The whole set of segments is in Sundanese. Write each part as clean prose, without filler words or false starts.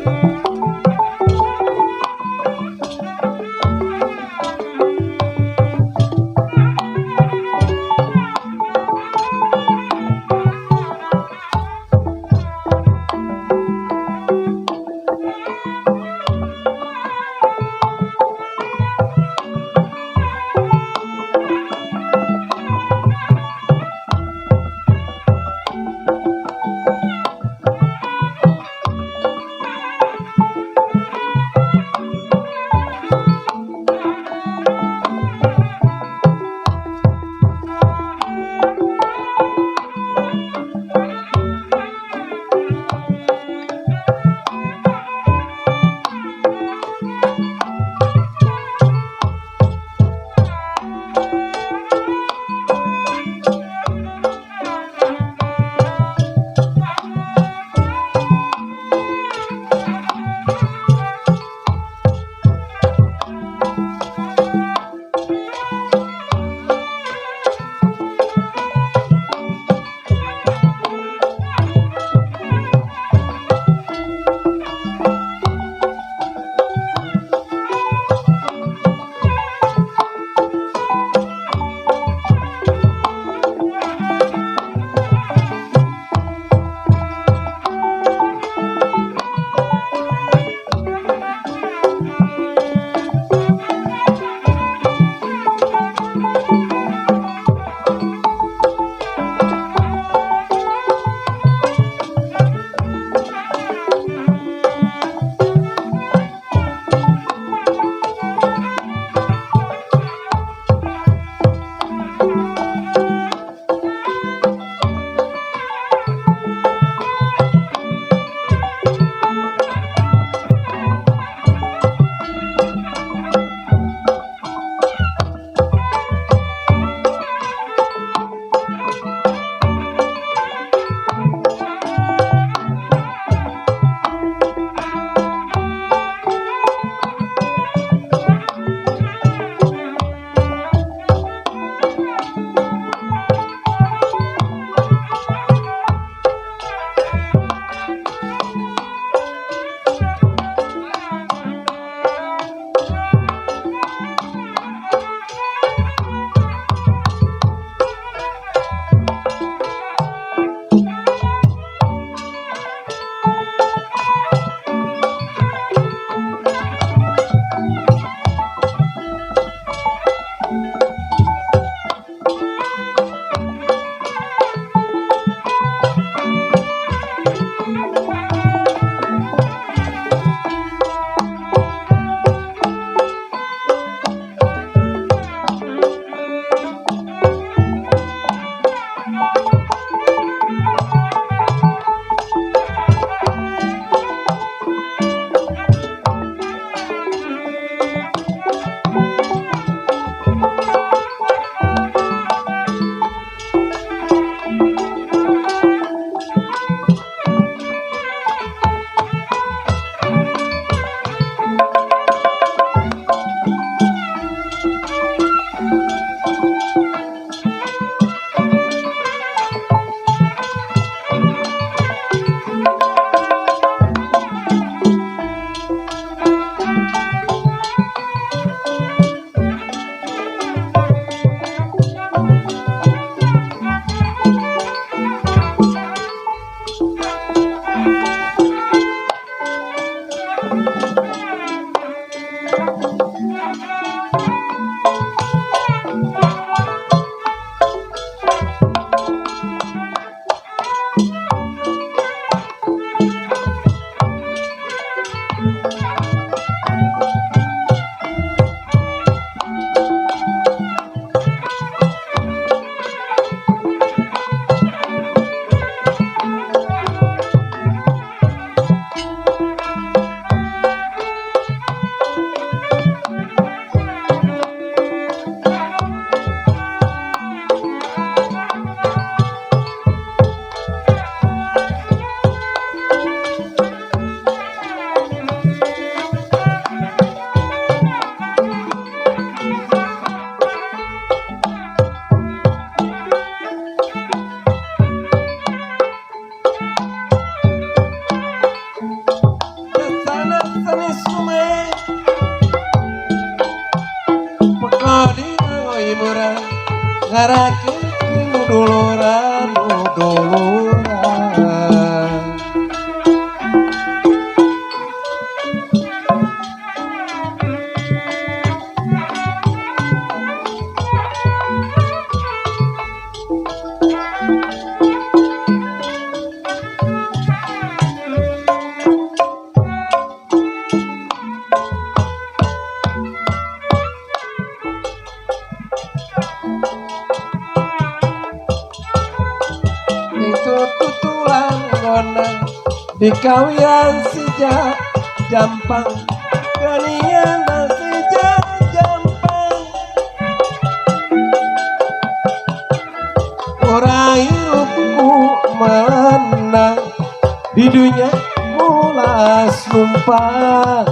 Thank Ngaraketkeun nu duluran, nu duluran. Itu tutulan gondang dikawian sejak jampang genian sejak jampang ora hirupku melenang di dunia mulas numpang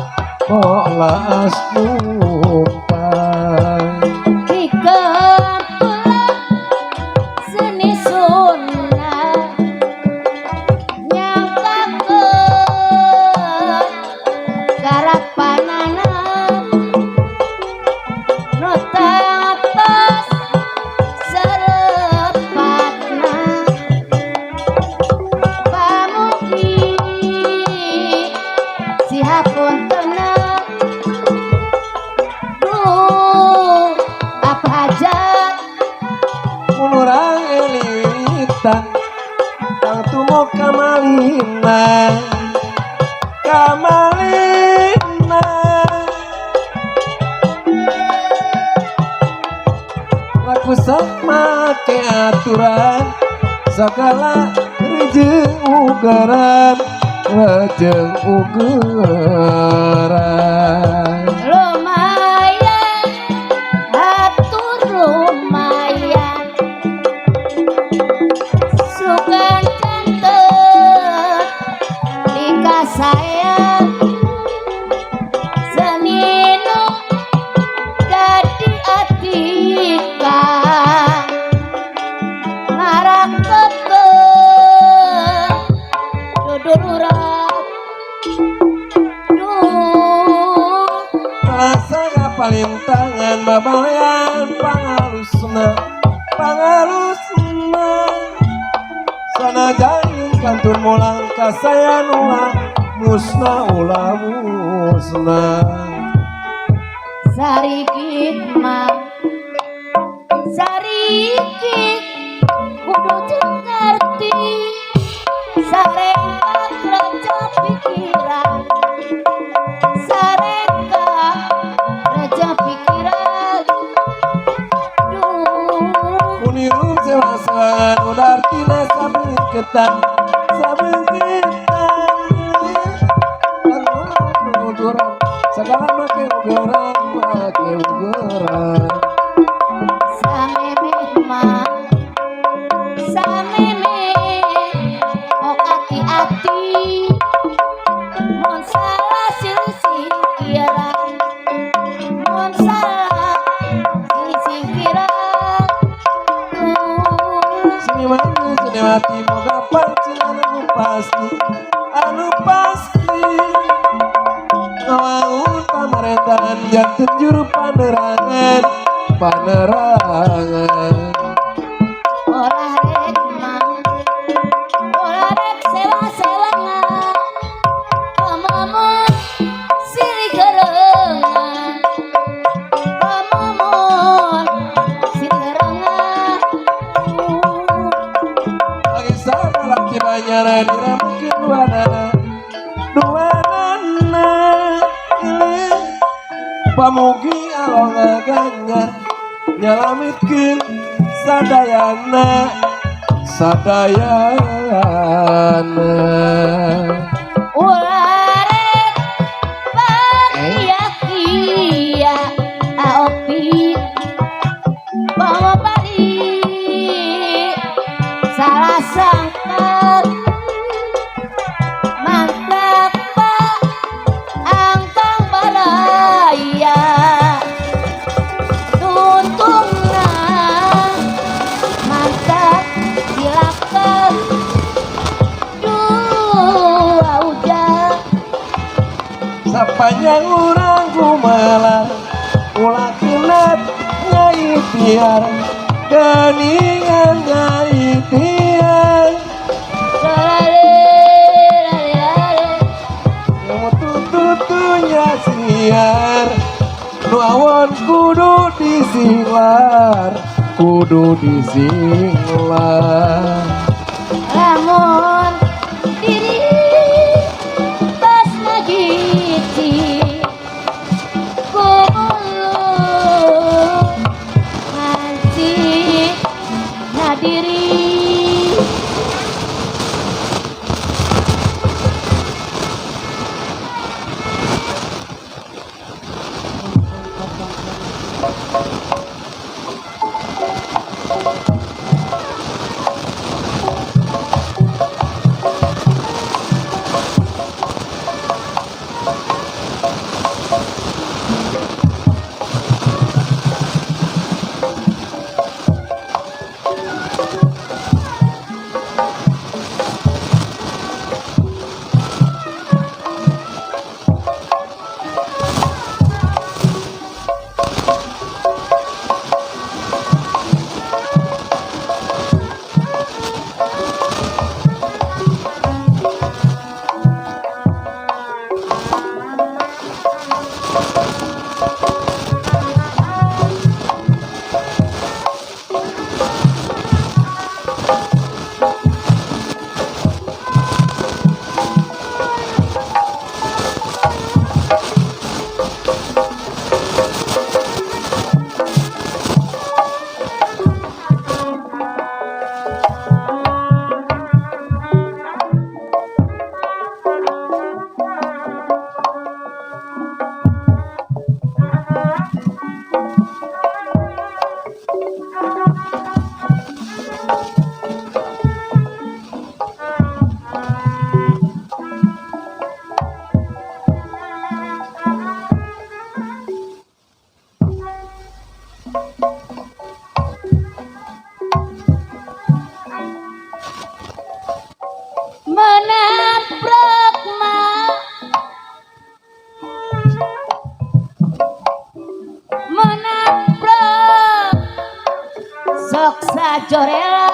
mulas numpang. Dikempelak seni sunnah nyangkakeun garapanana nu tos serepatna pamugi sihapuntena duh apa hajat. Mun urang elitan tang tumo kamalina kamalina laku sok make aturan segala rejeung ugeran rejeung ugeran. Lumayan atur lumayan sugan janten dikasayang senino dadi atika ngaraketkeun duduluran duh. Rasa palintangan babalean pangalusna pangalusna sanajan kantun mulang kasayan ulah musna ulah musna. Sarikit mah sarikit kudu jeung ngarti sarengka reja pikiran sarengka reja pikiran duh. Unirum sewa-sewangan udartina sabeungketan sabeungketan uduran segala make ugeran make ugeran. Samemeh mah samemeh ok ati-ati mun salah silih singkiran mun salah silih singkiran duh. Seniman seniwati moga pancilan anu pasti anu pasti ngawangun pamerintahan janten juru panerangan panerangan. Ora rek mah ora rek sewa-sewangan pamomon silih gerengan pamomon silih gerengan. Lagi salah tibanyana diramukeun duanana duanana ieu pamugi Allah ngaganjar nyalamitkeun sadayana sadayana. Ulah rek pakia-kia aopi bawa bali salah sangka mantap pak angkang baraya tuntungna mantap silakan dua ujang. Sapanjang urang gumelar ulah kinat nyai biar Geningan ngaitian tututunya siar nu awon kudu disinglar, kudu disinglar. Lamun diri pas ngagiti kulo nganti nadiri. Menaprak ma menaprak sok sajorela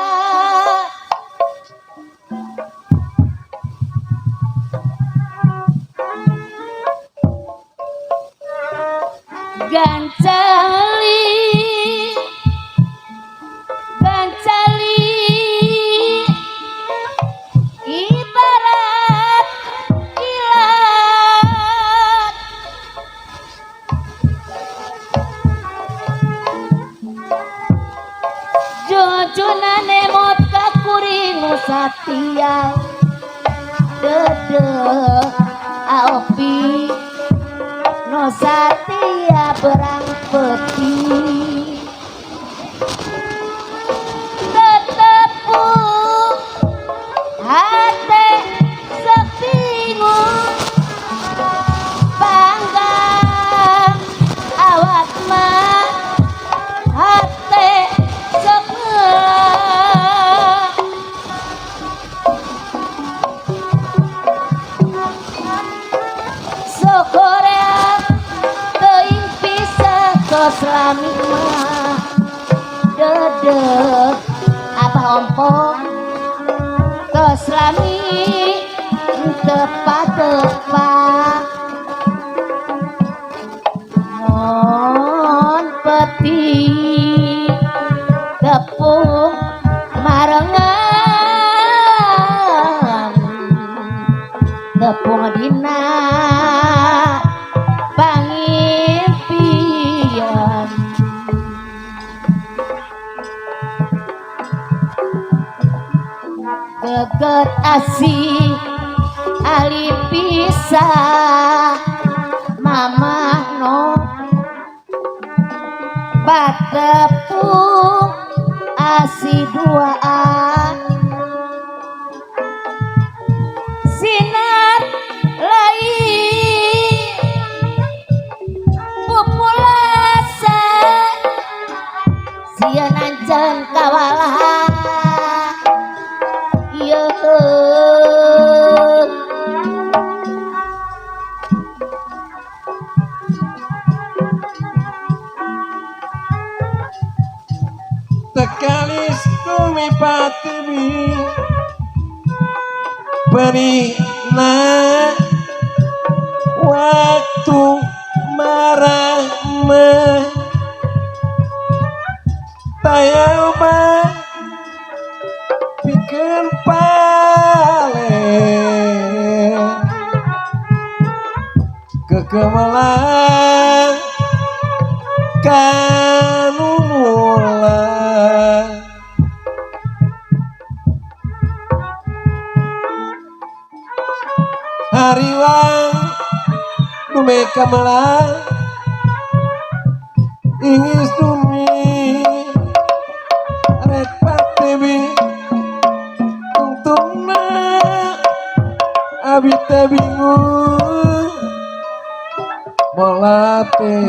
gancali gancali ibarat kilat. Jujunane mot kakuring nu satia dedeh aopi no satia berang peti tetepung hate sepingung bangga awak mah hate sebelah. Sokorea teuing pisah tos lami mah dedeh apa ompong tos lami tepat-tepat mon peti tepung marengan tepung dina pangimpian. Geget asih ali pisah mama no batepung asih duaan sinar lain pupulasan sieun anjeun kawalahan ieu. Patibi perina waktu marah mah taya mah pikeun pale kekemelan kanu mula. Hariwang dume kamelang ingis dumi rek patibi tungtungna abi teh bingung molate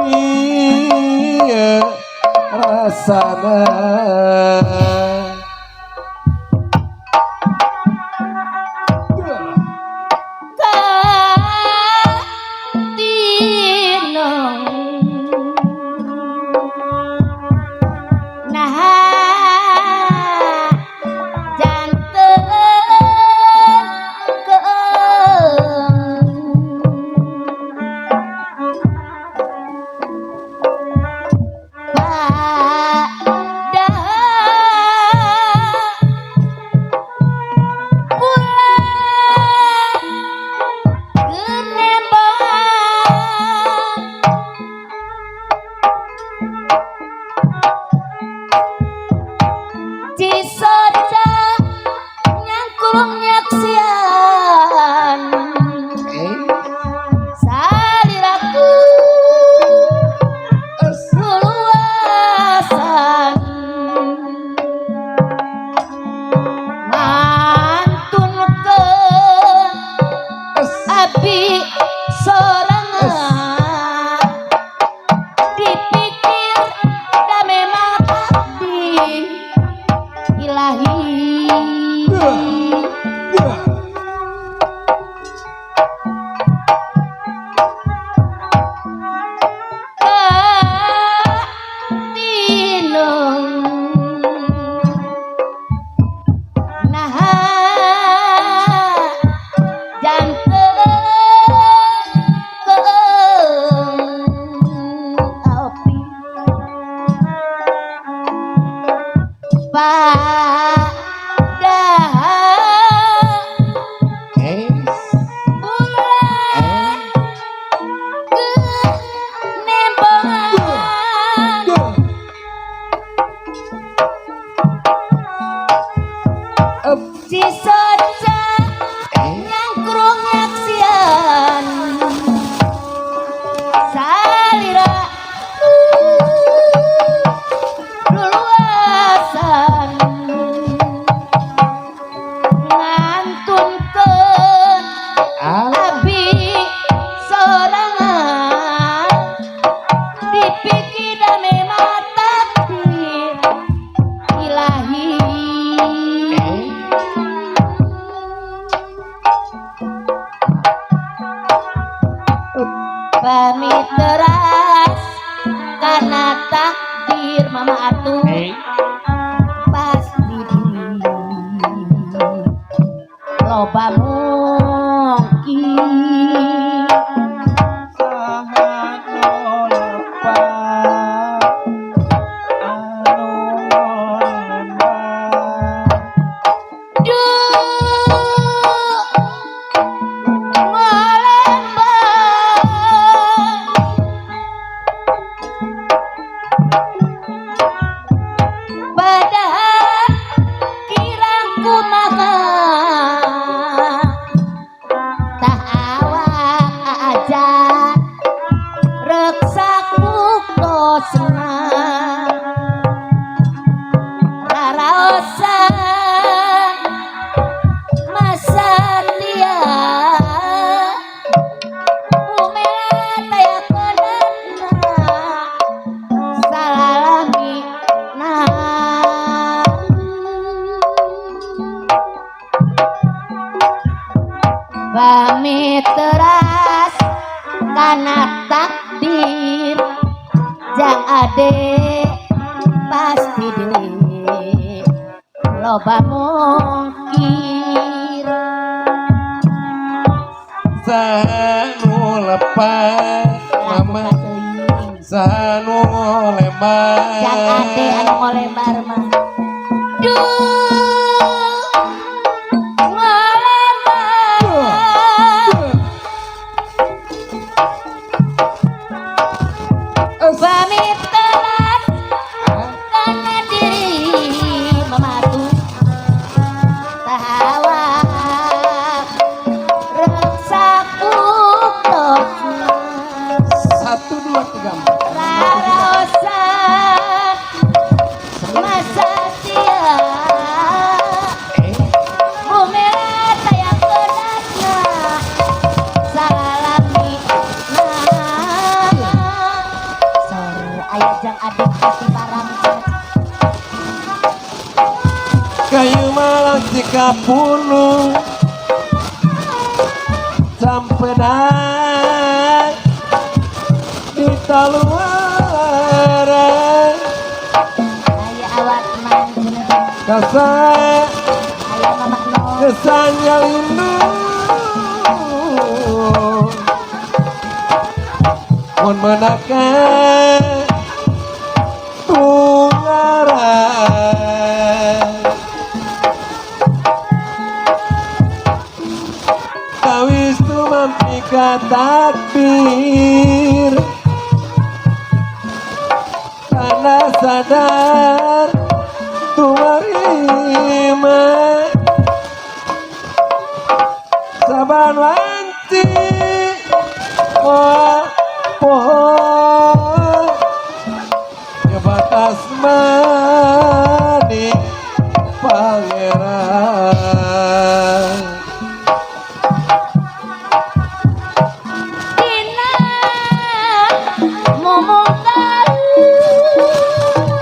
kieu rasana. Katinong nah janten keeng pada bulan genembang Cisoca nyangkrung nyaksian saliraku luluasan ngantunkeun abi sorangan dipikir da memang takdir ilahi. Katinong nah janten keeng api pada bulan genembang Cisoca nyangkrung nyaksian salira luluasan ngantunkeun abi sorangan dipikir da memang takdir ilahi. Pamit teras karena takdir mama atuh pasti di loba mungkin. Saha nu lepat anu ngolembang? Duh ngolembang padahal kirang kumaha tah awak aja reksak buktosna raraosan masa tia bumela taya kedana salalamina. Pamit teras karena takdir jang ade. Pasti deui loba mungkir. Saha nu lepat mama, saha nu ngolembar? Jang ade anu ngolembar mah. Duh, ngolembar. Pamit telat kana diri mematu tahawak reksa putusna. Satu, dua, tiga, empat. Raraosan masa sia. Eh, Bumera taya kedasna salami. Sor aya jang adik pasti parang. Kayu malang jika puluh sampedan di taluaran. Aya awak man cenah. Kasa Aya mama no. Kesannya lindu mun menakan tungaran tawis tumampi ka takdir tanda sadar tumarima saban wanci moal poho ya batas manik pangeran. Dina mumungkan.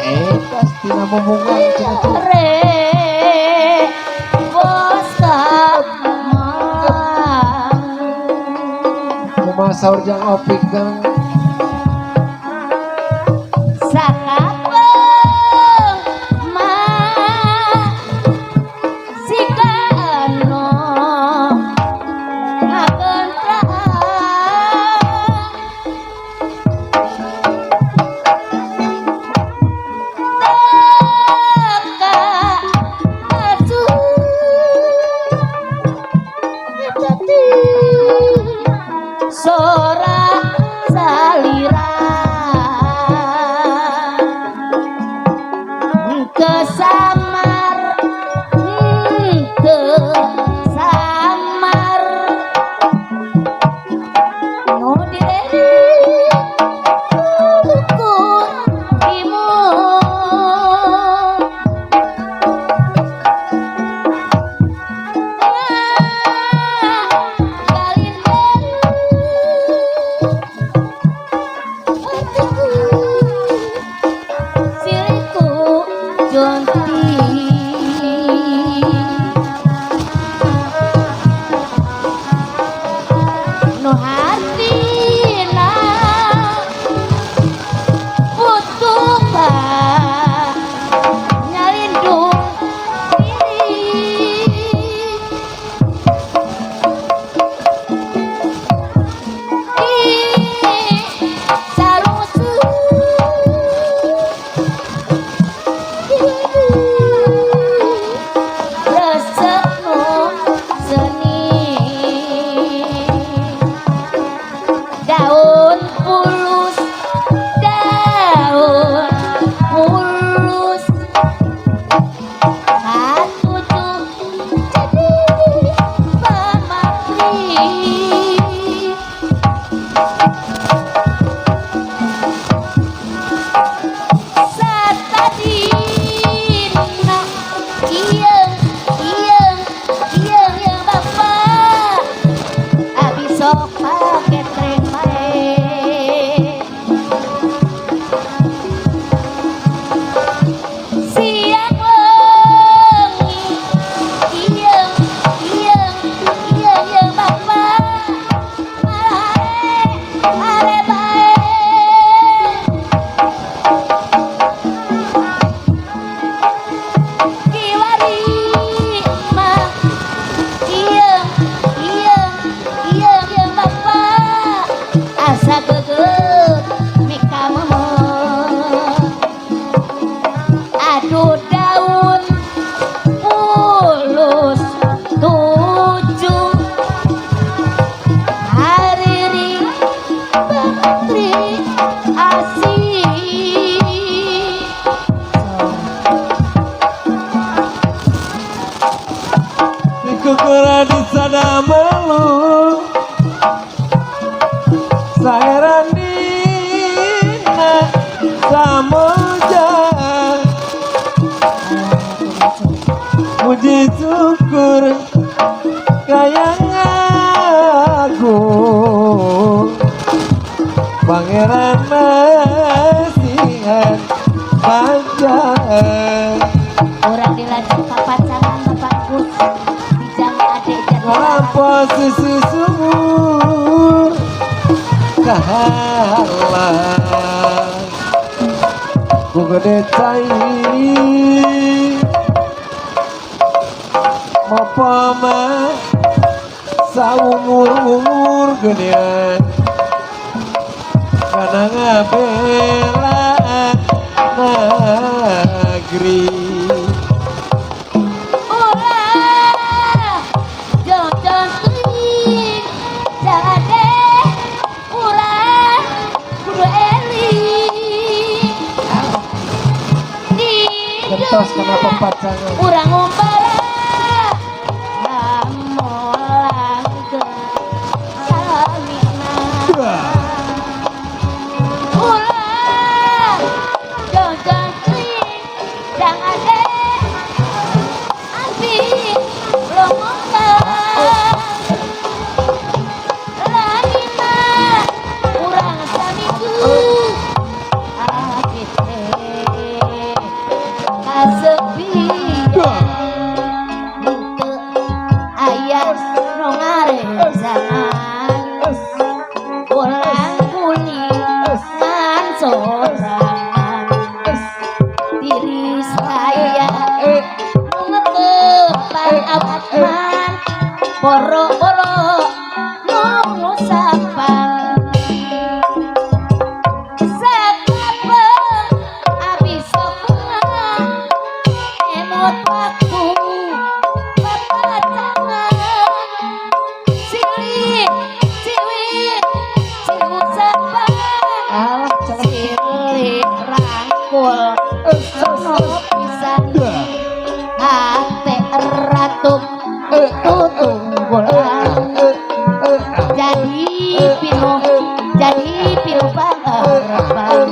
Eh, pasti mumungan cenah tuh. Re bos kamang. Kumaha saur jang Opik, Kang? Sakapeung mah sika anu ngakentrang. Teka acu dadi sora salira kesamar teu samar nu direri ukur imun. Siriku jonti. Nu hartina butuh nyalindung diri. Di sarung resep nu seni daun pulus, daun pulus katujuh jadi pamali. Satadina ieung ieung ieung ieung bapak abi sok paketreng bae. Siang wengi ieung ieung ieung ieung bapak malare are bae. Pangeran masihan panjang. Urang dilanjut papacangan Bapak Gus Bijang adek jati. Ngapa sisi sumur kahalang ku gede cai mopo mah saumur-umur gedean kana ngabelaan negeri. Ulah jojon teuing jade urang kudu eling di Gentos kana dunya pepacangan. Urang ngumpara hamolangkeun samina. Ulah jojon teuing jangan deh abi longotan lamina urang saminggu abi teh kasepian henteu aya nu ngarencangan ulang guling ngan sorangan tiris aya nu ngetepan abatman boro-boro nu ngusapan sakapeung abi sok bunga emot waktu papacangan silih ciwit ciucapan Alah celek. Silih rangkul sono pisan hate ratup tutunggulan jadi pilu jadi pilu pangarepan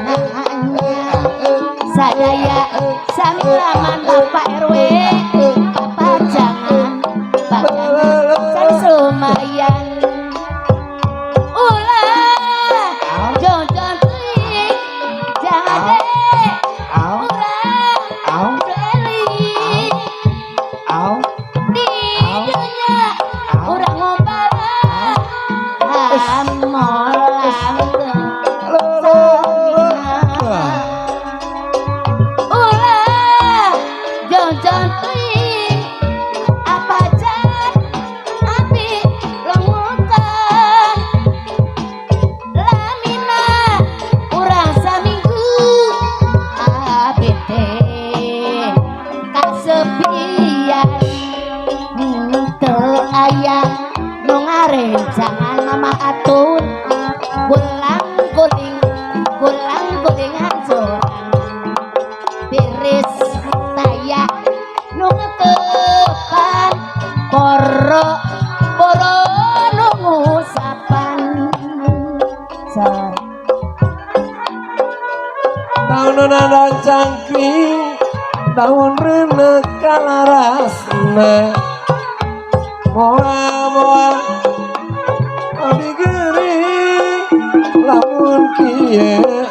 nanya sadaya sami laman Bapak RW papacangan pacangan sami lumayan ulah jojon teuing jangan deh Au urang au kudu eling au di dunya urang ngompara hamolangkeun samina. Ulah jojon teuing apa jan api longotan lamina urang saminggu abi teh kasepian henteu aya nu ngarencangan Mama Atun gulang guling gulang gulingan sorangan tiris taya nu ngetepan boro boro nu ngusapan sa. Daun nada cangkring daun renek kalarasna moa moa abdi geuring lamun kieu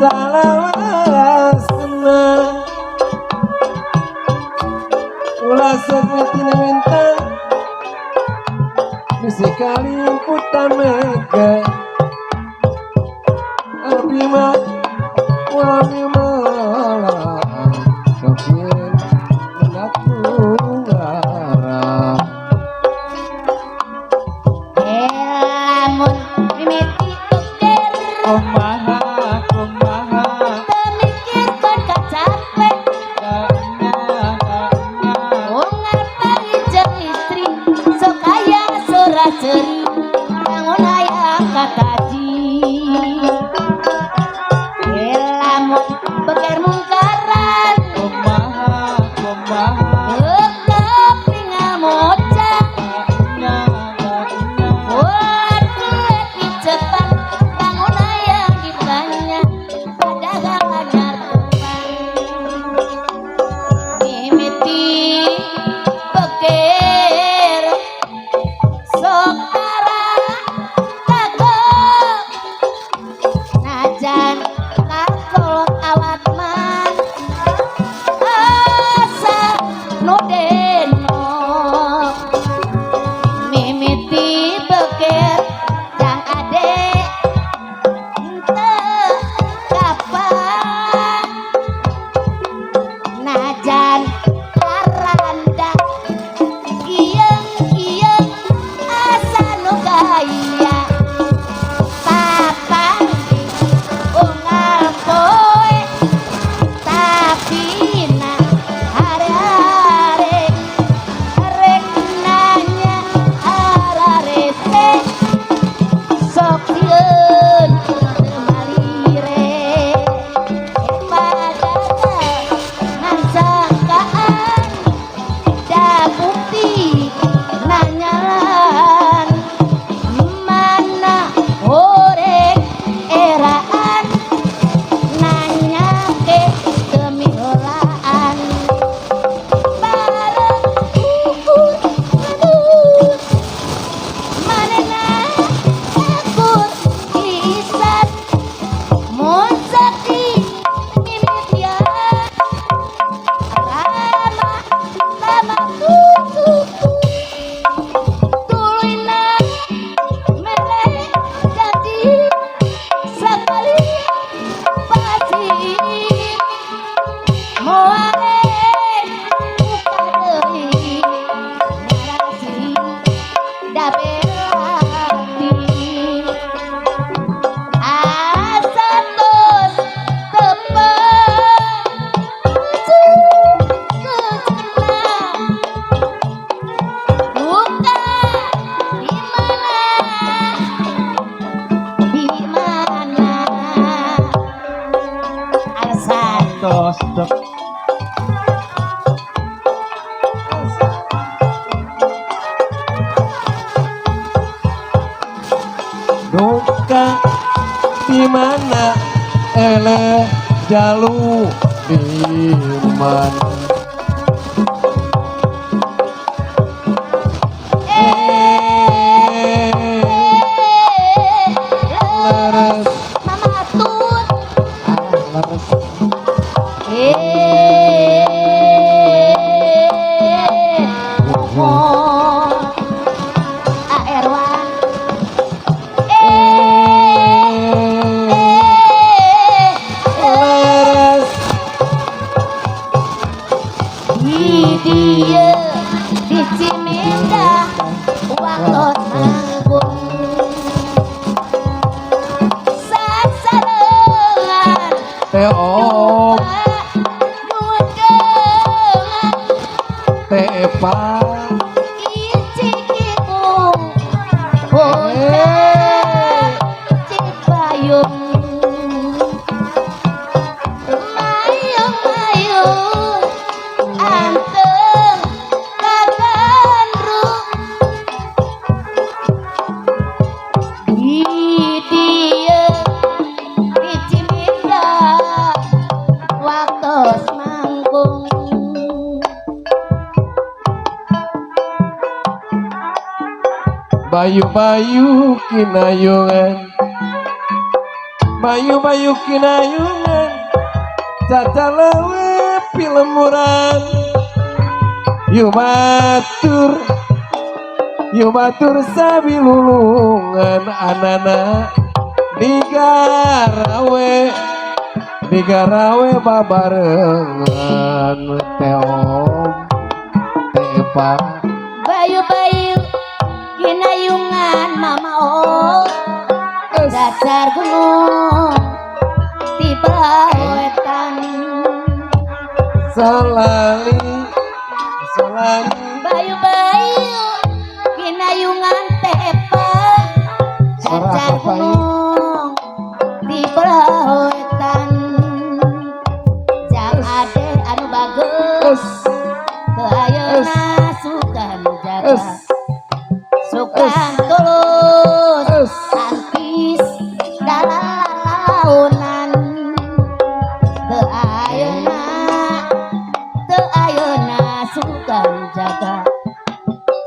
salawasna ulah seperti wintang bisi kalimputan mega abdi mah abdi mah sok sieun mengaku ngarah. Lamun mimiti beker Kumaha kumaha teu mikirkeun kacapek nya nya. Ungar pari jeung istri sok aya sora ceuri bangun hayang kakaji. Lamun beker mungkaran Kumaha kumaha tetep tinggal moca nya nya. Buat kulit dicepat bangun hayang ditanya padahal anyar tepang mimiti beker sok arah kagok. Cocok. Duka di mana ele jalu di mana eh leres Mama tut ah leres eh mohon Erwan eh eh leres di dieu di Ciminda waktos manggung sasarengan teh om nyuwunkeun teh epa icikimu eh Cipayung mayung mayung anteng kakandrung di dieu di Ciminda waktos manggung. Bayu-bayu kinayungan bayu-bayu kinayungan cacalawe pilemuran yu batur yu batur sabilulungan anana digarawe digarawe babarengan teh om teh epa Bayu-bayu kinayungan mama oh es dasar gunung tiba wetan salali salali bayu-bayu kinayungan tepa Suara dasar apa, Pak? gunung tiba wetan jang ade anu bagus es teu ayeuna sugan jaga es sugan tulus es tangkis dalalaunan teu ayeuna teu ayeuna sugan jaga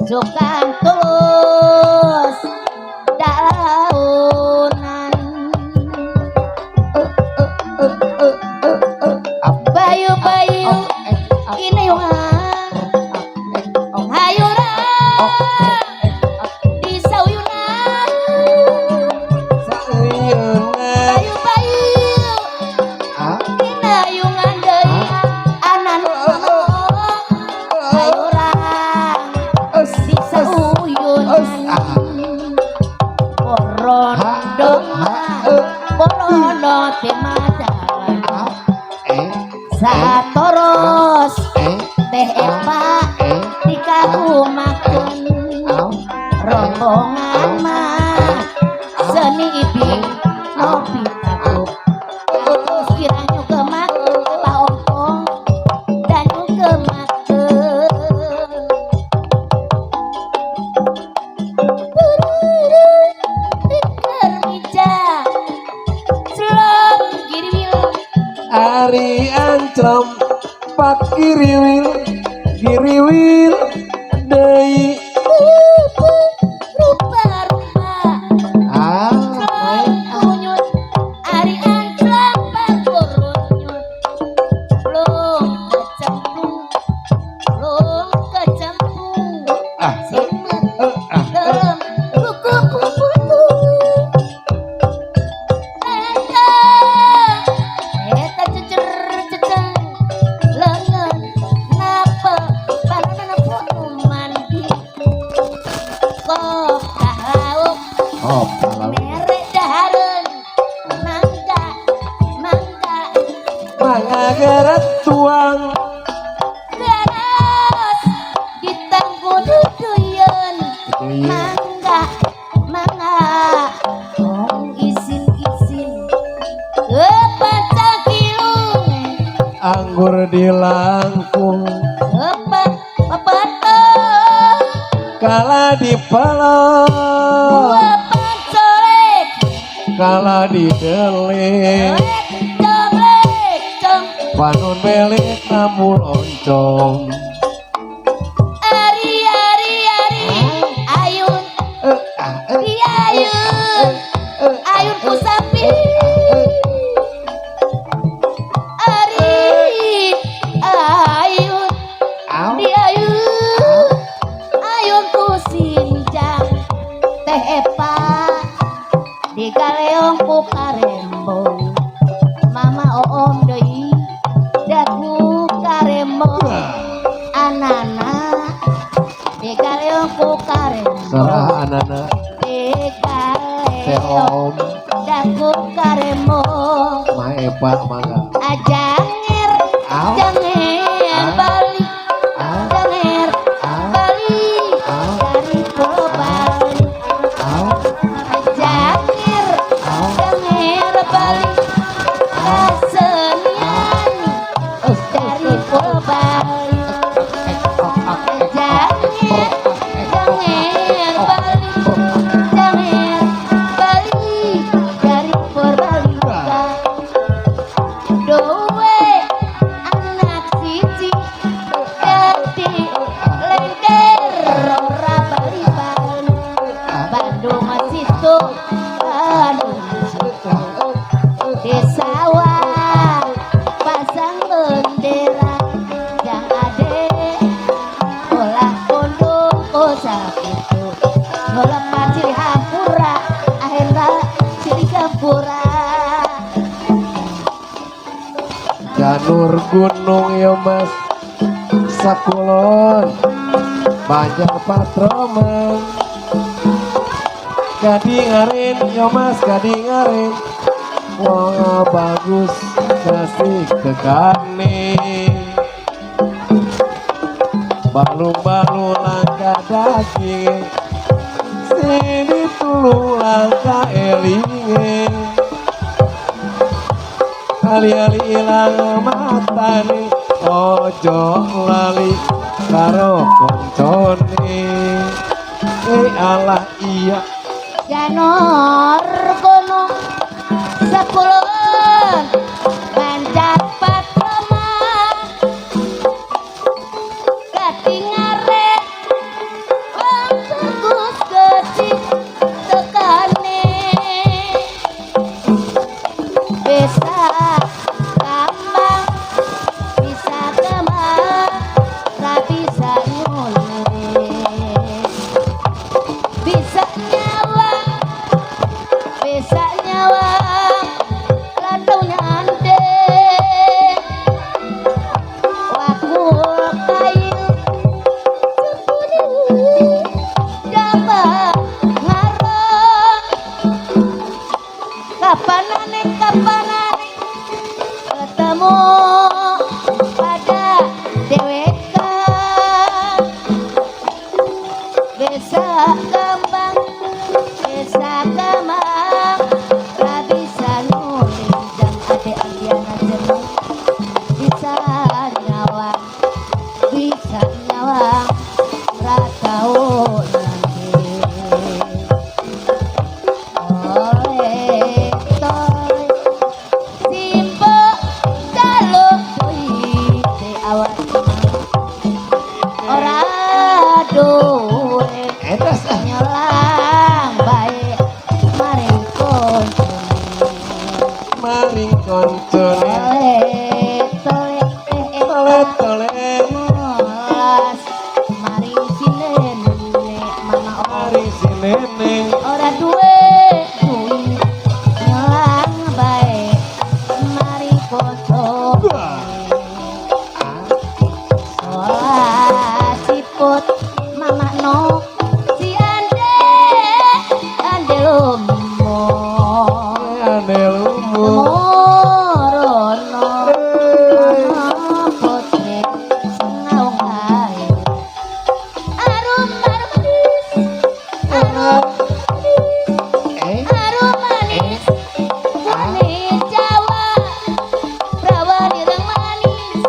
sugan tulus dalaunan bayu-bayu kinayungan hayura di sauyunan saeungan bayu-bayu ah kinayungan deui anan hayura es di sauyunan porondo porondo teh madalan ah eh satoros eh teh epa eh dikagumakeun au rombongan mah seni iping ngopi takut kiranya kemak paompong dan kemakeun Kermija Selom giriwil Ari ancrom pak kiriwil kiriwil deui rupa-rupa ah Selom kunyut ari anclam pakurunyut Lung kecemplung lung kecemplung ah Simet ah dalam kuku kuku Eta eta cecer ceceng lengan napa panana mandi kok lauk oh kalau merek dahareun mangga mangga mangageret tuang garas ditanggu duduyeun Iya. mangga mangga tong isin-isin kepancakilung ang Anggur dilangkung. Epat pepetong. Kala dipelok. Dua colek. Kala didelik. Lek coblek cong. Panon belik namun oncom. Ari ari ari ayun. Eh, ah, eh, Di ayun. Eh, ayun ku sapi. Ari ayun. Au. Di ayun ayun ku sinjang teh epa di galeong ku karembong mama oom deui daku karembong anana di galeong ku karembong. Sarah anana. Di Teh galeong om. Daku karembong. Ma Epa mangga. Ajanger. Au. Janger. Au. Balik. Au. Janger. Au. Balik. Au. Dari Bali. Au. Janger. Au. Janger balik kesenian dari Bali. Janger janger balik, janger balik dari Purbalingga. Duwe anak siji dadi lengger ora bali-bali. Bandung situ, Bandung situ, di sawah pasang bendera jang ade olah pondok sakitu ngelepat silih hampura akhirna silih gapura. Janur gunung ya mas sakulon Banjar patroman Gadingaren ya mas gadingaren. Wong bagus kasih kekane. Balung-balung langka daging. Sini tulung langka elinge. Ali-ali ilang matane. Ojo lali karo koncone. Eh Allah iya. Janur gunung sakulon Banjar patroman Gadingaren wong bagus gede tekane. Bisa kambang bisa kembang ra bisa nulis. Bisa nyawang bisa nyawang latau nyande. Wakul kayu sepuluh dapat ngarang. Kapanane kapanane ketemu pada dewekan. Bisa kembang bisa kembang ra bisa nulis jang ade Andiana jeneng. Bisa nyawang bisa nyawang ra tau nanti. Oleh toy simpe jaluk duite awak ora duwe. Etas ah. Nyelang bae maring koncone. Maring koncone. Tole tole eh eh. Tole tole. Molas maring si nenek mama ora. Maring si nenek. Ora duwe duit nyelang bae maring koncone. Wah, siput mama no si ande ande lumo. Ande lumo. Morono putri sengaung ayu arum arum manis arum Eh. arum manis. Bune Jawa prawan ireng manis.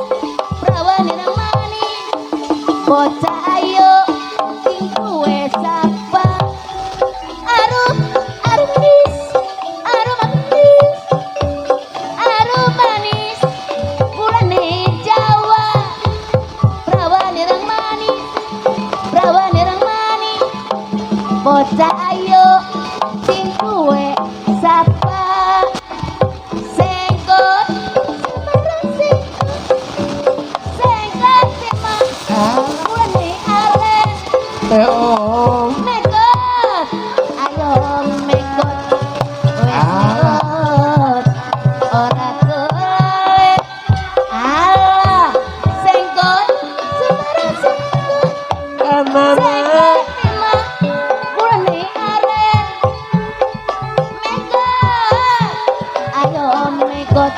minggot,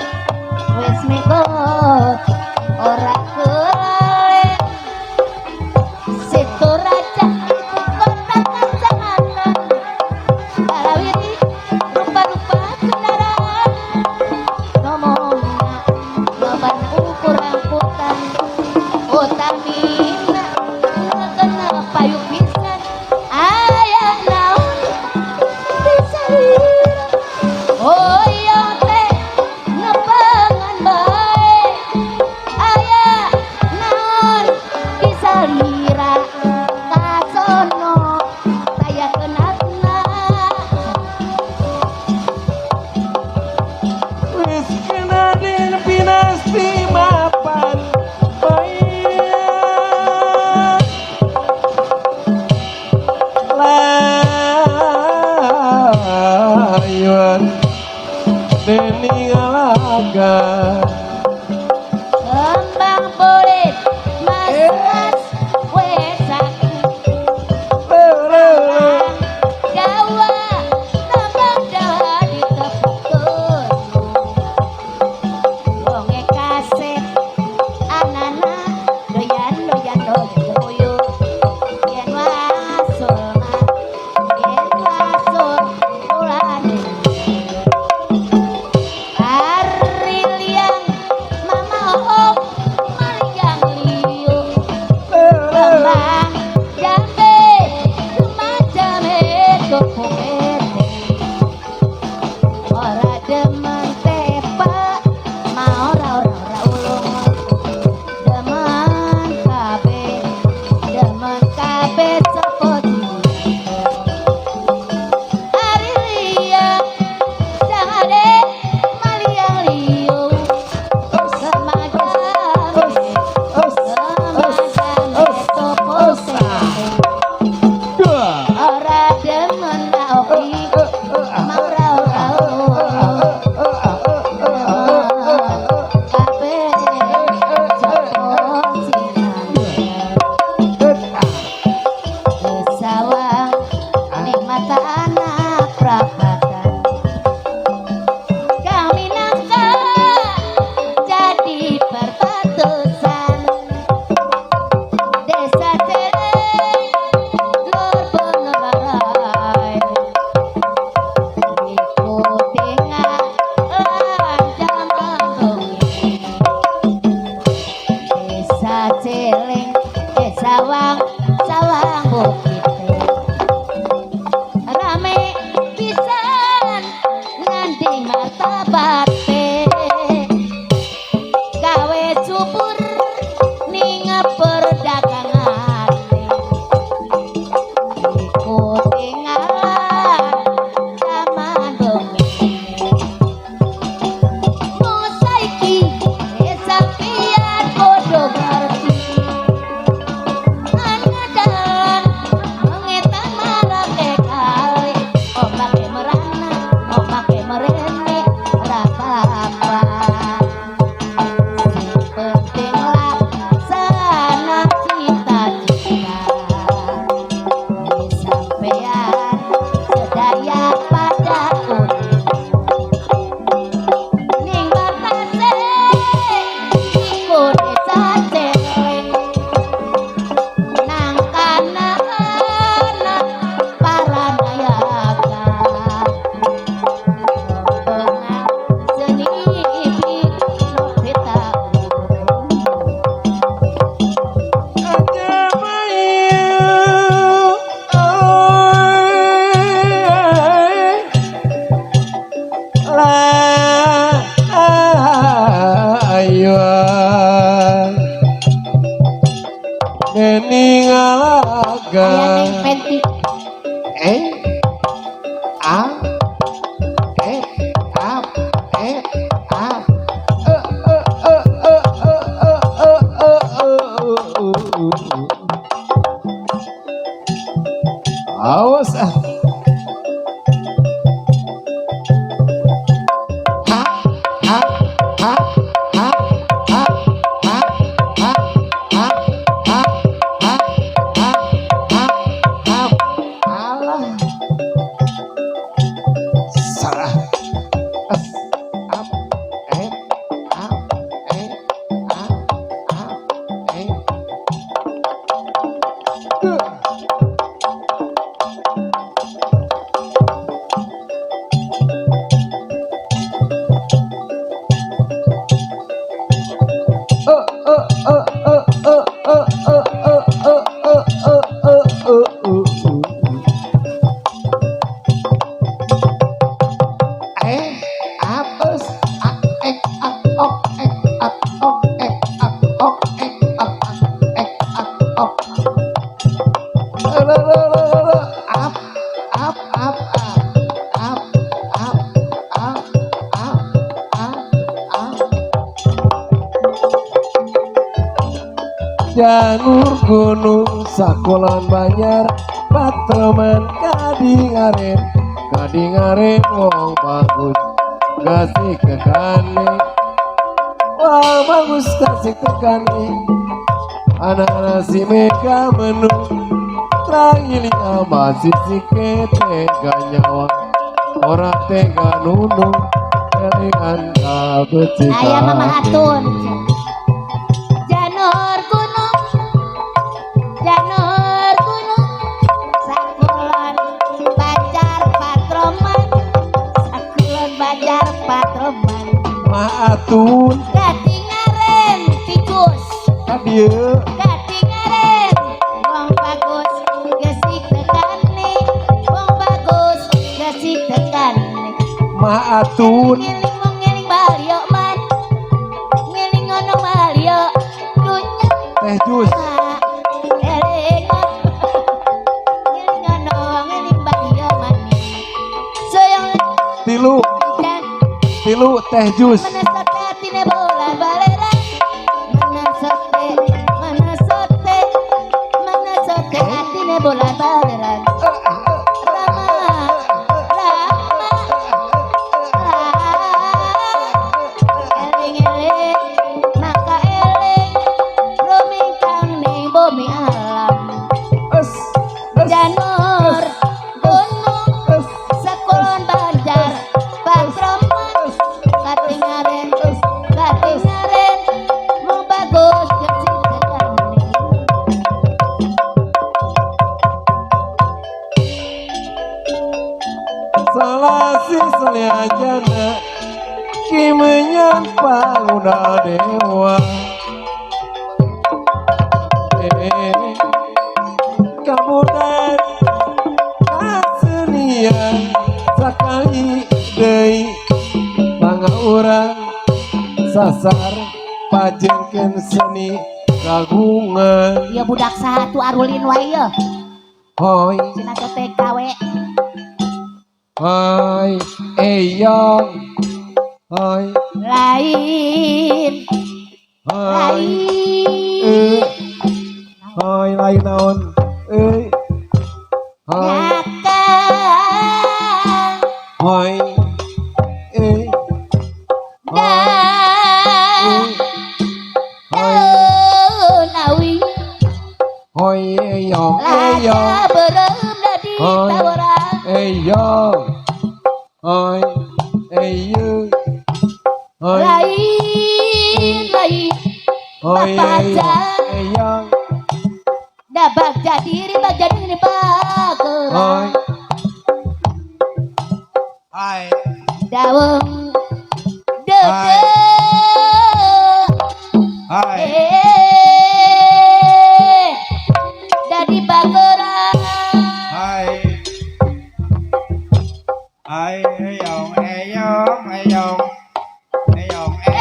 wis minggot, ora kelalen. Situ Raja kota kecamatan Balawiri rupa-rupa kendaraan ngomongna loban ukur angkutan utamina kena payu pisan aya naon bisa. Oh iya teh nepangan bae aya naon bisa lira kasono taya kenatna. Wis kena den pinasti mapan bayar layuan dening alaga. Kembang boleh mas mas wes aku gawa tambang dawa ditepuk telu wonge kasep anana doyan doyan doyan koyo yen wasul mah yen wasul ulane ari liang mama om maliang liu kembang jambe kemajame tepung ora demen tepa ma ora ora ora ulung demen kabeh demen kabeh cepot ari liang jangade maliang liu kemajame kemajame tepung ora demen opi ma ora ora ulung kabeh cepot sinangga sawang ning mata anak prapatan kami nangka jadi perbatasan desa Celeng lor Bengarai ikuti ngalan bengi desa Celeng desa Wang Sawang Bukit rame pisan nanding martabate gawe subur ning perdagangan ikuti ngalan zaman bengi saiki sampeyan padha ngerti ana dalan ngetan marake kali ombake merana ombake merene ora apa-apa sing penting laksana cita-cita sampeyan sedaya pada urip ning batase iku desa Celeng nang kana ana para nayaka rombongan seni Novita. Aja mayu oi layuan dening alaga. Aya ning penti. E A E A E A E E E E E E E E E. Awas ah. Ha ha ha ha ha ha ha ha ha ha ha ha ha. Alah. Janur Gunung Sakulon Banjar Patroman kadingaren kadingaren wong bagus kasih kekane wong bagus kasih kekane anak-anak si mega menu trangiling ama sisi tega nyawa ora tega nunu kelingan kabecikane. Aya Mama Atun. Janur Gunung, Janur Gunung, Sakulon Banjar Patroman, Sakulon Banjar Patroman. Maatun Kadingaren tikus, kadieu kadingaren wong bagus gesik tekane, wong bagus gesik tekane. Maatun Ngeling wong ngeling balio man, ngeling ono balio dunya. Teh jus. Eling ngeling ono ngeling balio man. Soyong Tilu dan tilu teh jus. Mana sote atine bola balera, mana sote, mana sote, mana sote atine bola balera. Rama, Rama, Rama, eling eling, maka eling, rumingkang ning bumi alam. Es es Janur Gunung es Sakulon Banjar Patroman katingaren katingaren mung bagus gesik tekane. Salasi seliajana kimenyan panguna dewa kamu dan kasenian sakali deui mangga urang sasar pajengkeun seni kagungan. Ya budak saha tuh arulin wae ye. Hoi Cina TK we. Hoi eyong hoi Lain hoi lain eh hoi lain naon euy hoi nyakang hoi eh hoi dah hoi daun awi hoi eyong eyong lada berem dadi Hoi. tawaran eyong hoi eyu hoi lain lain hoi Bapak eyong eyong dah bagja diri bagja diri hoi bageran Hai. daweng dede Hai. eh dadi bageran. Hai. Hai eyong eyong eyong. Eyong eh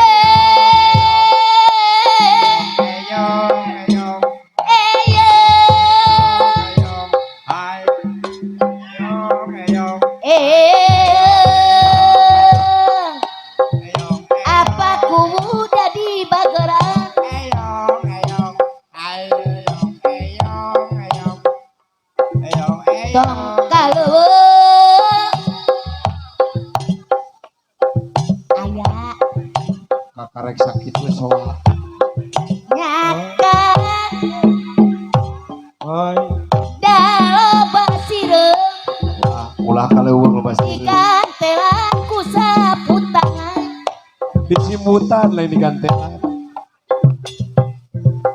eyong eyong eh eyong. Hai. Eyong eyong eh eyong. Apa kuwu dadi bageran Eyong eyong. Hai eyong eyong eyong. Eyong tong eyong. kalau aya Kakarek sakit we soal. nyakang hoi daloba sireum ulah ulah kaleuweung loba sireum ikan telan ku sapu tangan disimbutan lain digantelan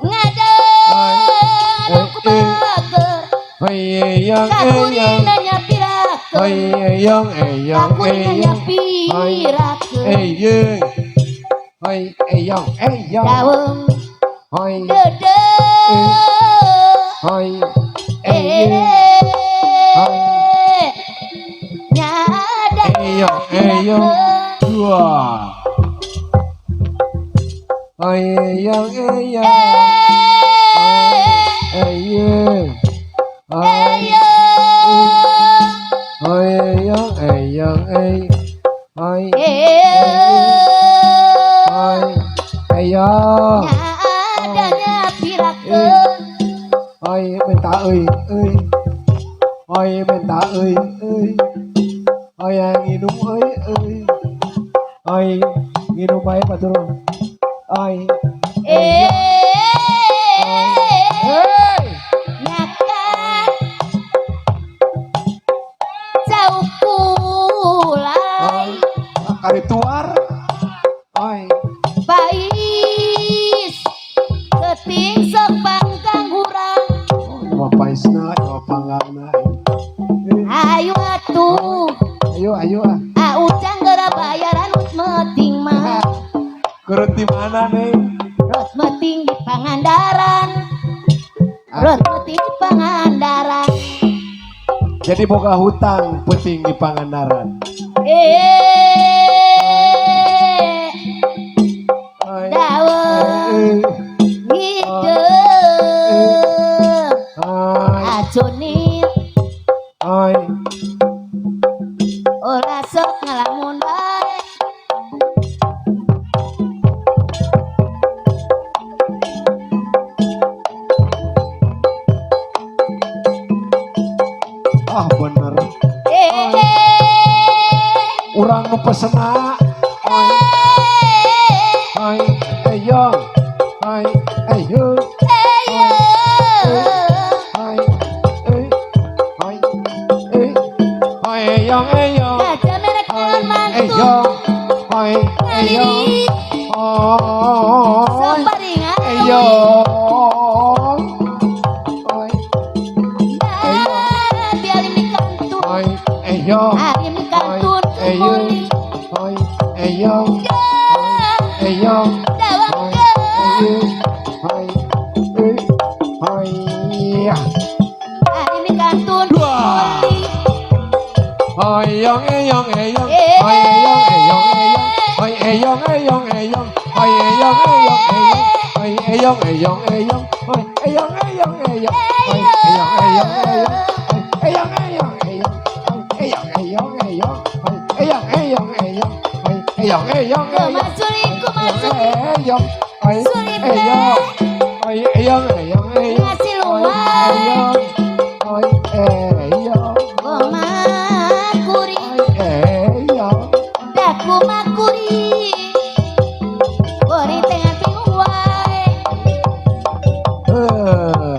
ngadeng ku bager hoi eyong eyong kakurina nyapirakeun hoi eyong eyong kakurina eyong hoi nyapirakeun eyeng hoi eyong eyong daweng hoi dede hoi eh eyeng nyada eyong eyong dua hoi eyong eyong eh eyeng hoi eyong hoi eyong eyong ey hoi eh hoi eyong nyadanya pirakeun Dirakeun. Oi minta euy euy. Oi minta euy euy. Oi yang nginum euy euy. Oi nginum bae batur. Oi. Eh. Hey. Nyakan jauh kulai. Kari tuar. Oi. Pais keting sok panggang hurang. Ieu paisna, ieu panggangna. Ayo atuh. Ayo ayo ah. Ah ujang geura bayaran rot meting mah. Kerut di mana nih? Rot meting di Pangandaran. Rot meting di Pangandaran. Jadi boga hutang penting di Pangandaran. Eh. Oi. Dawa Eh, hideung. Oi. Ajunit Oi. ora sok ngalamun bae. Ah bener. Eh. Urang nu pesena. Oi. Oi. Ayo. Oi. Ayo. Eh. Oi. Eh. Oi. Eh. Oi eyong eyong. Gajah merek calon mantu. Eyong. Oi. Eyong. Ngaliri Oi. sok paringan. Eyong. Oi. Biar alim di kantun. Oi. Eyong. Alim di kantun Oi. kemuli. Oi. Eyong. Eyong. Dawa Oi. ke. Oi. Oi. Oi. Alim di kantun Dua. kemuli. Oi, eyong, eyong, eyong. Oi, eyong, eyong, eyong. Oi, eyong, eyong, eyong. Oi, eyong, eyong, eyong. Oi, eyong, eyong, eyong. Oi, eyong, eyong, eyong. Oi, eyong, eyong, eyong. Oi, eyong, eyong, eyong. Oi, eyong, eyong, eyong. Oi, eyong, eyong, eyong. Oi, eyong, eyong, eyong. Kumasuri kumasuri. Eyong, oi, eyong. Oi, eyong, eyong, eyong. Ngasih Oi, luar. eyong. Oi, eyong. Kumakuri. Oi, eyong. Daku makuri. Kuri tengah bingung wae. Eh.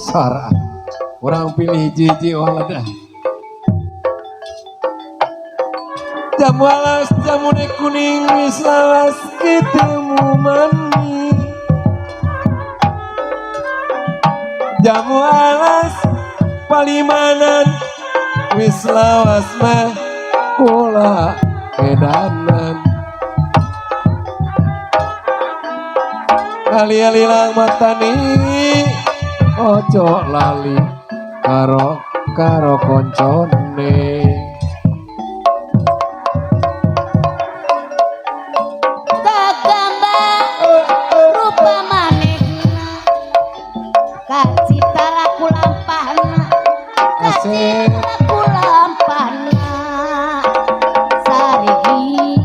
Sara, orang pilih hiji-hiji walad ah. Jamu alas jamune kuning wis lawas ketemu mani. Jamu alas palimanan wis lawas mah kula edanan. Ali-ali lang matani ojo lali karo karo koncone. Kagambar rupa manehna. Kacita laku lampahna. Asik. Kacita laku lampahna. Sarigi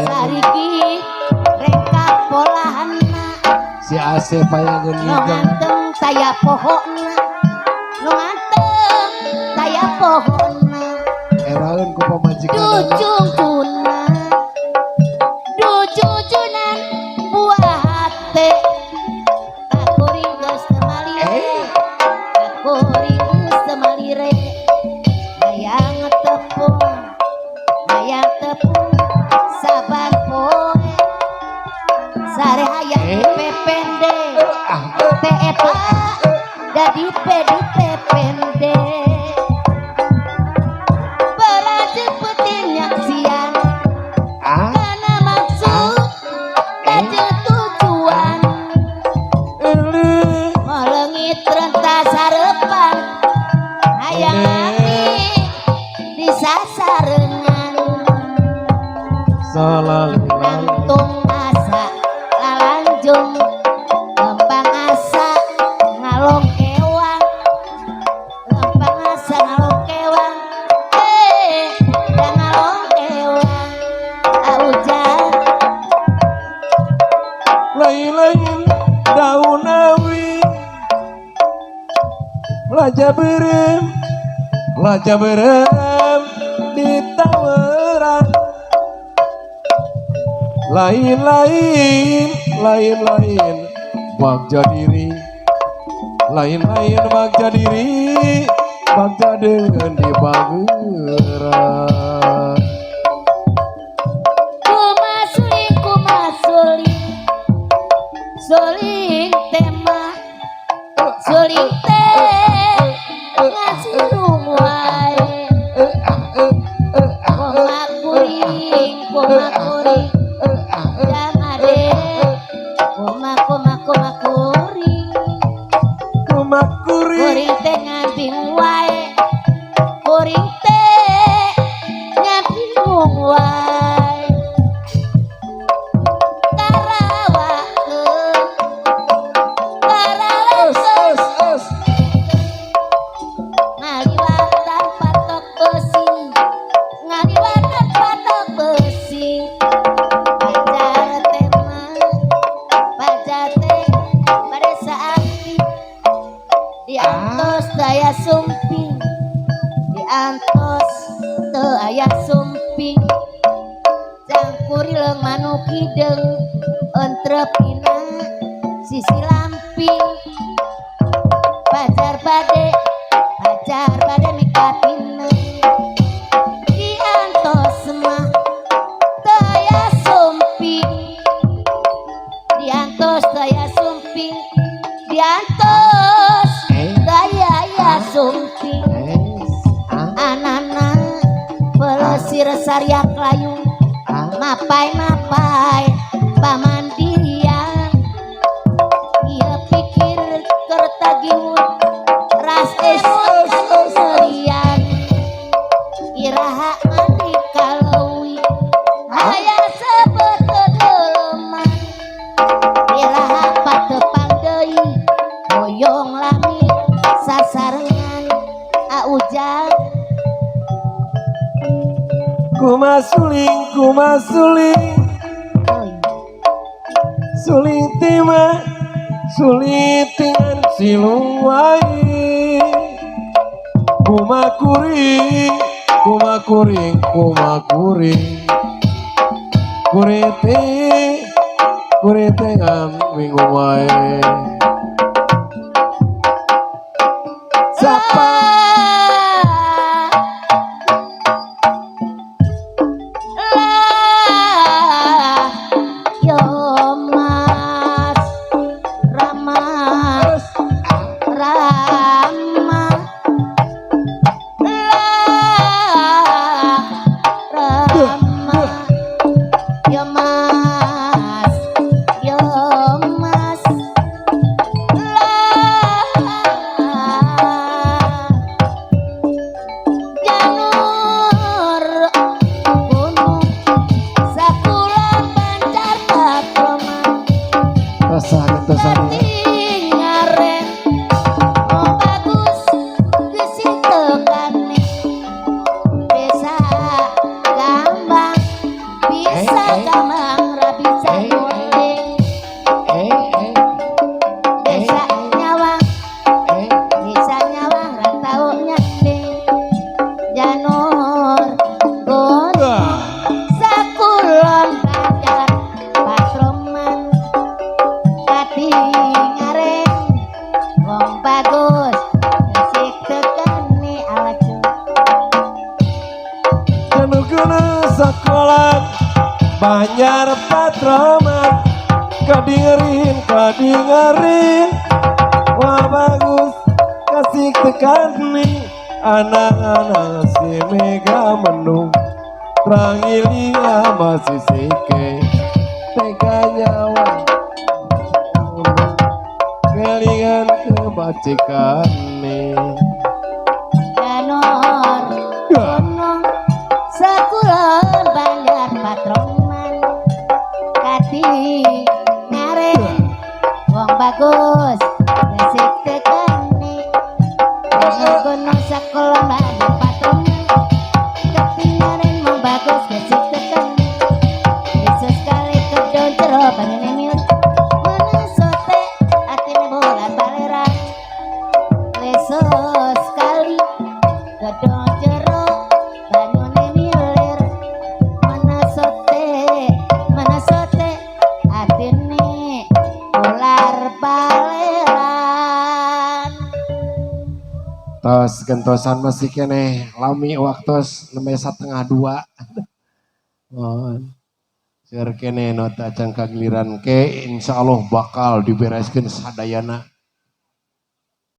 sarigi reka polahna. Si Ase payangeun Nu ngigeng. nganteng taya pohona. Nu nganteng taya pohona. Eraeun ku pamajikanana. Dujung-junan Dujujunan buah hate. Kakuring geus teu malire. Eh. Kakuring geus teu malire. Hayang tepung hayang tepung saban poe. Sare hayang Eh. pepende. Ah, Teh eta dadi pepende. Berajut putih nyaksian ah. karena maksud kajeng tujuan. Elu. Melengit rentas harapan Raja beureum, Raja beureum ditaweran. Lain-lain, lain-lain bagja diri. Lain-lain bagja diri, bagja dengan dibageran. Kumasuling, kumasuling, suling tema, suling teh ngasirung wae. Koma kuring, koma kuring, jamade, koma koma koma kuring. Kumakuring. Kuring teh ngabing wae, kuring teh ngabingung wae. Karawakeun, Es karawakeun. Es es. Ngaliwatan patok besi, ngaliwatan patok besi. Pacar tema, pacar teh pada saat diantos daya sumping, diantos teu aya sumping. Cangkurileung manuk hideung, entrepina sisi lamping. Pacar bade, pacar bade mikatineng. Diantos mah teu aya sumping, diantos teu aya sumping, diantos teu aya sumping. Anana pelesir sariak layung, mapai mapai pamandian. Ieu pikir kertagiwun ras emut kanerian. Iraha mandi kaleuwi hayang sebet geleman. Iraha patepang deui hoyong lami sasarengan aujang. Kumasuling, kumasuling, suling tima, sulitingan silung wae. Kumakuring, kumakuring, kumakuring, kurite, kuritengan wingu wae. Sapa. Lah yo Mas Rama, Rama, lah Rama, yo Mas, yo Mas, lah Janur gunung sakulan Banjar Patroman. Rasane tosane. Katingaren oh bagus gesitekane bisa gambang, bisa gambang ra bisa nyunding. Bisa nyawang, bisa nyawang ra tau nyanding. Janur gunung sakulon Banjar Patroman katingaren wong bagus gesik tekane alaju. Januguna sekolah Banjar Patroman kadingerin, kadingerin wah bagus kasih tekan nih anak-anak si mega mendung trangilia masih sike tega nyawa kelingan kebacikan nih. Janur gunung sakulon Banjar Patroman katingaren wong bagus gesik tekane. Janur gunung sakulon Banjar Patroman katingaren wong bagus gesik tekane. Bisa sekali kedon jero banyune miut mana sote atine bolan baleran leso. Tos gentosan, masih keneh lami waktos, nembe 1.30. Mohon. Seueur keneh nu acan kagiliran, ke insyaallah bakal dibereskeun sadayana.